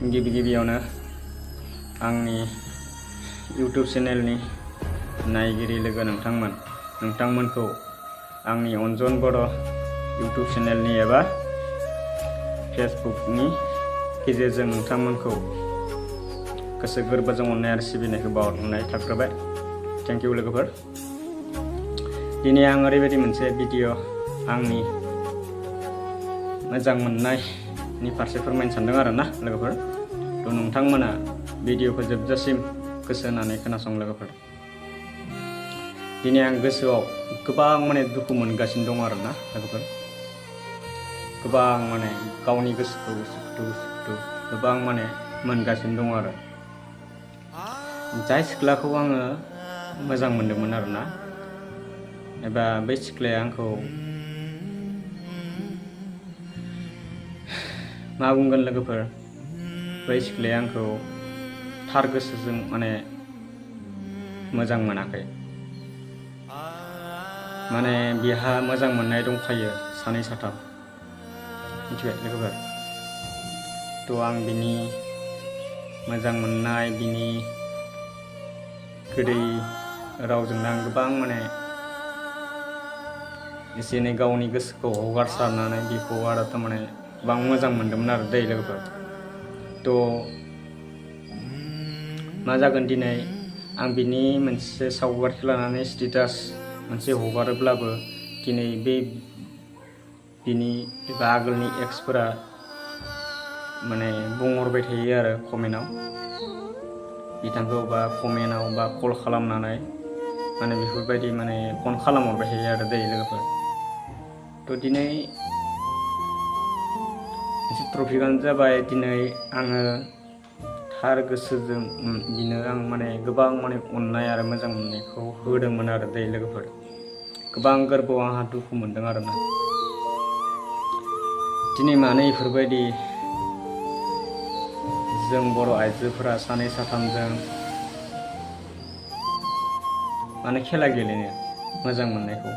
गिबियावनो आंनि YouTube चेनेलनि नायगिरि लोगो नोंथांमोनखौ आंनि अनजन बर' YouTube चेनेलनि एबा फेसबुकनि गेजेरजों नोंथांमोनखौ गोसो गोरबोजों अननाय आरो सिबिनायखौ बावहरनाय थाग्रोबाय। थेंक इउ लोगोफोर। दिनै आं ओरैबायदि मोनसे भिडिअ आंनि मोजां मोननायनि फारसे फोरमायनो सानदों आरोना लोगोफोर। थ' नोंथांमोना भिडिअखौ जोबजासिम गोसो होनानै खोनासं लोगोफोर। दिनै आं गोसोआव गोबां दुखु मोनगासिनो दं आरोना लोगोफोर। गोबां गावनि गोसोखौ सुखु गोबां मोनगासिनो दं आरो। जाय सिख्लाखौ आङो मोजां मोनदोंमोन आरोना, एबा बै सिख्लाया आंखौ मा बुंगोन लोगोफोर, बै सिख्लाया आंखौ थार गोसोजों मोजां मोनाखै। बिहा मोजां मोननाय दंखायो सानै साथाम, मिथिबाय लोगोफोर। थ' आं बिनि मोजां मोननाय, बिनि गोदै रावजोंनो आं गोबां एसे एनै गावनि गोसोखौ हगारसारनानै बेखौ आरो गोबां मोजां मोनदोंमोन आरो दै लोगोफोर। थ' मा जागोन, दिनै आं बिनि मोनसे सावगारिखौ लानानै स्टेटास मोनसे हगारोब्लाबो दिनै बिनि एबा आगोलनि एक्सफोरा बुंहरबाय थायो आरो कमेन्टआव, बिथांखौ बा कमेन्टआव बा कल खालामनानै बेफोरबायदि फन खालामहरबाय थायो आरो दै लोगोफोर। थ' दिनै मोनसे ट्रपिकआनो जाबाय, दिनै आङो थार गोसोजों बिनो आं गोबां अननाय आरो मोजां मोननायखौ होदोंमोन आरो दै लोगोफोर। गोबां गोरबोआव आंहा दुखु मोनदों आरोना। दिनै मानो इफोरबायदि जों बर' आइजोफोरा सानै साथामजों खेला गेलेनो मोजां मोननायखौ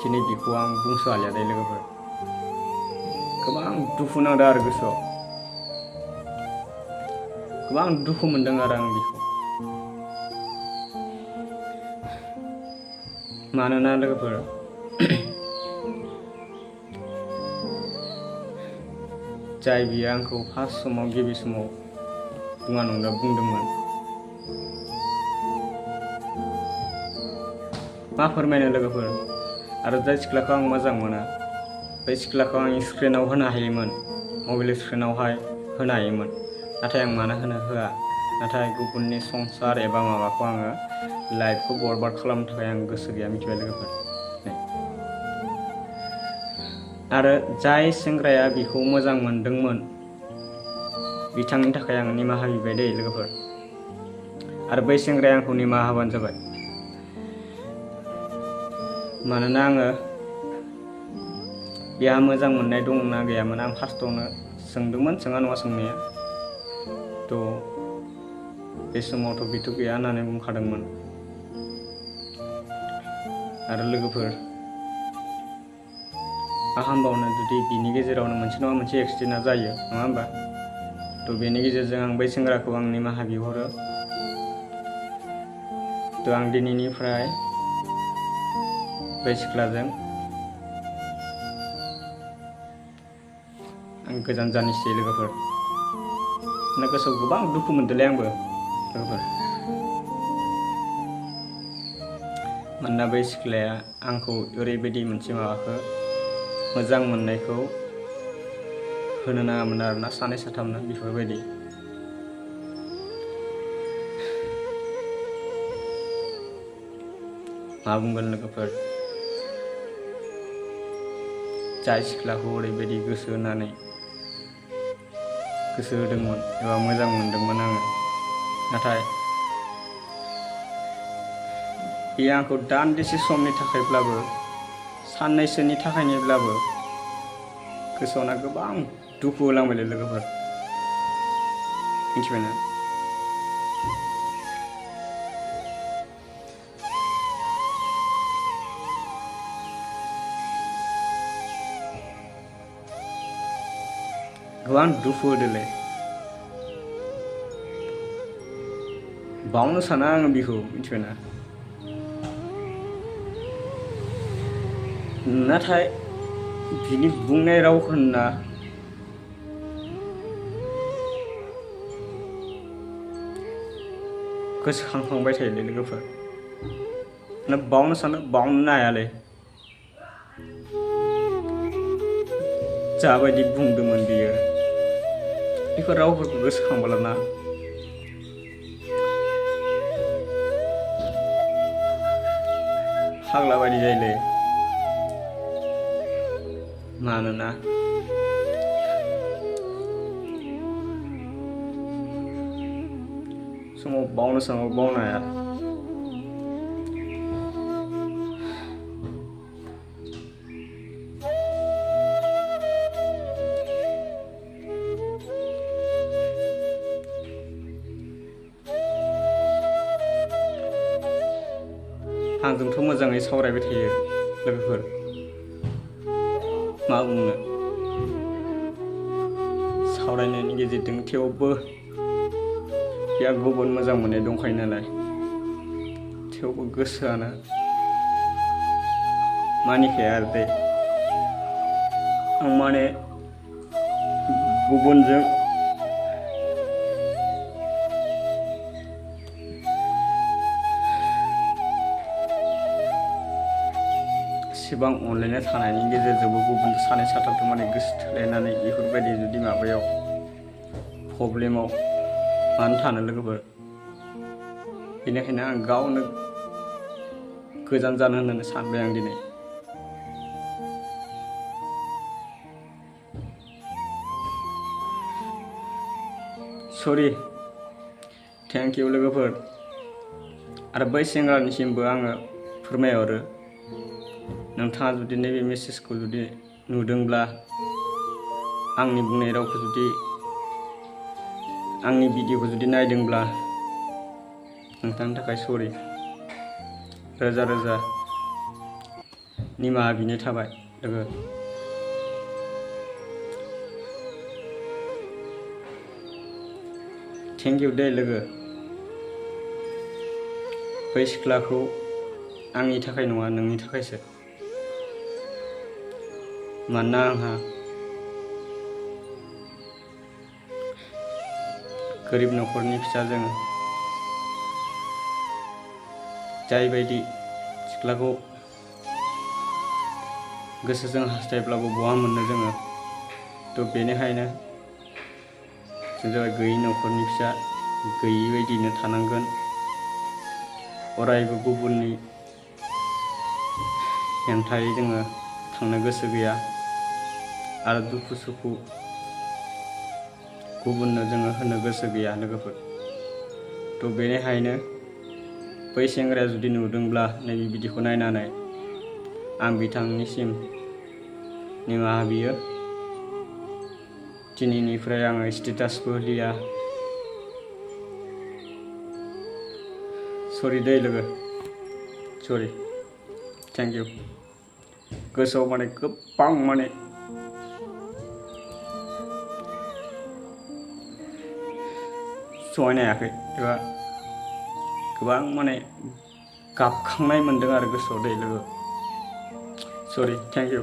दिनै बेखौ आं बुंस' हालिया दै लोगोफोर। गोबां दुखु नांदों आरो गोसोआव, गोबां दुखु मोनदों आरो आं बेखौ। मानोना लोगोफोर, जाय बियो आंखौ फार्स्ट समाव गिबि समाव बुंदोंमोन, मा फोरमायनो लोगोफोर। आरो जाय सिख्लाखौ आं मोजां मोनो, बै सिख्लाखौ आं स्क्रिनाव होनो हायोमोन, मबाइल स्क्रिनावहाय होनो हायोमोन। नाथाय आं मानो होनो होआ, नाथाय गुबुननि संसार एबा माबाखौ आङो लाइफखौ बरबाद खालामनो थाखाय आं गोसो गैया, मिथिबाय लोगोफोर। आरो जाय सेंग्राया बिखौ मोजां मोनदोंमोन, बिथांनि थाखाय आं निमाहा बिबाय दै लोगोफोर। आरो बै सेंग्राया आंखौ निमाहा होबानो जाबाय। मानोना आङो बिहा मोजां मोननाय दंना गैयामोन आं फार्स्टआवनो सोंदोंमोन, सोङा नङा सोंनाया। थ' बे समावथ' बेथ' गैया होननानै बुंखादोंमोन। आरो लोगोफोर, मा खालामबावनो, जुदि बिनि गेजेरावनो मोनसे नङा मोनसे एक्सिडेन्टआ जायो, नङा होमबा? थ' बेनि गेजेरजों आं बै सेंग्राखौ आं निमाहा बिहरो। थ' आं दिनैनिफ्राय बै सिख्लाजों आं गोजान जानोसै लोगोफोर। गोसोआव गोबां दुखु मोनदोंलै आंबो लोगोफोर। मानोना बै सिख्लाया आंखौ ओरैबायदि मोनसे मोजां मोननायखौ होनो नाङामोन आरोना, सानै साथामनो बेफोरबायदि। मा बुंगोन लोगोफोर, जाय सिख्लाखौ ओरैबायदि गोसो होदोंमोन एबा मोजां मोनदोंमोन आङो, नाथाय बियो आंखौ दान्दिसे समनि थाखायब्लाबो, साननैसोनि थाखायब्लाबो गोसोआवना गोबां दुखु होलांबायलै लोगोफोर, मिथिबायना? गोबां दुखु होदोलै बावनो साना आङो बिखौ मिथिबायना नाथाय बिनि बुंनाय रावखौ होनना गोसोखांखांबाय थायोलै लोगोफोर ना बावनो सानो बावनो हायालै जाबायदि बुंदोंमोन बियो बेफोर रावफोरखौ गोसोखांबोला ना फाग्ला बायदि जायोलै मानोना समाव बावनो सानो बावनो हाया आंजोंथ' मोजाङै सावरायबाय थायो लोगोफोर मा बुंनो सावरायनायनि गेजेरजों थेवबो बिहा गुबुन मोजां मोननाय दंखायो नालाय थेवबो गोसोआनो मानिखाया आरो दै आं माने गुबुनजों एसेबां अनलायना थानायनि गेजेरजोंबो गुबुन सानै साथामथ' माने गोसो थोलायनानै बेफोरबायदि जुदि माबायाव प्रब्लेमाव मानो थानो लोगोफोर बेनिखायनो आं गावनो गोजान जानो होननानै सानबाय आं दिनै सरि थेंक इउ लोगोफोर आरो बै सेंग्रानिसिमबो आङो फोरमायहरो नोंथाङा जुदि नैबे मेसेजखौ जुदि नुदोंब्ला आंनि बुंनाय रावखौ जुदि आंनि भिडिअखौ जुदि नायदोंब्ला नोंथांनि थाखाय सरि रोजा रोजा निमाहा बिनाय थाबाय लोगो थेंक इउ दे लोगो बै सिख्लाखौ आंनि थाखाय नङा नोंनि थाखायसो मानोना आंहा गोरिब न'खरनि फिसा जोङो जायबायदि सिख्लाखौ गोसोजों हास्थायब्लाबो बहा मोननो जोङो थ' बेनिखायनो जों जाबाय गैयि न'खरनि फिसा गैयि बायदिनो थानांगोन अरायबो गुबुननि हेंथायै जोङो थांनो गोसो गैया आरो दुखु सुखु गुबुननो जोङो होनो गोसो गैया लोगोफोर थ' बेनिखायनो बै सेंग्राया जुदि नुदोंब्ला नैबे भिडिअखौ नायनानै आं बिथांनिसिम निमाहा बियो दिनैनिफ्राय आङो स्टेटासबो होलिया सरि दै लोगो सरि थेंक इउ गोसोआव माने गोबां माने सहायनो हायाखै एबा गोबां माने गाबखांनाय मोनदों आरो गोसोआव दै लोगो सरि थेंक इउ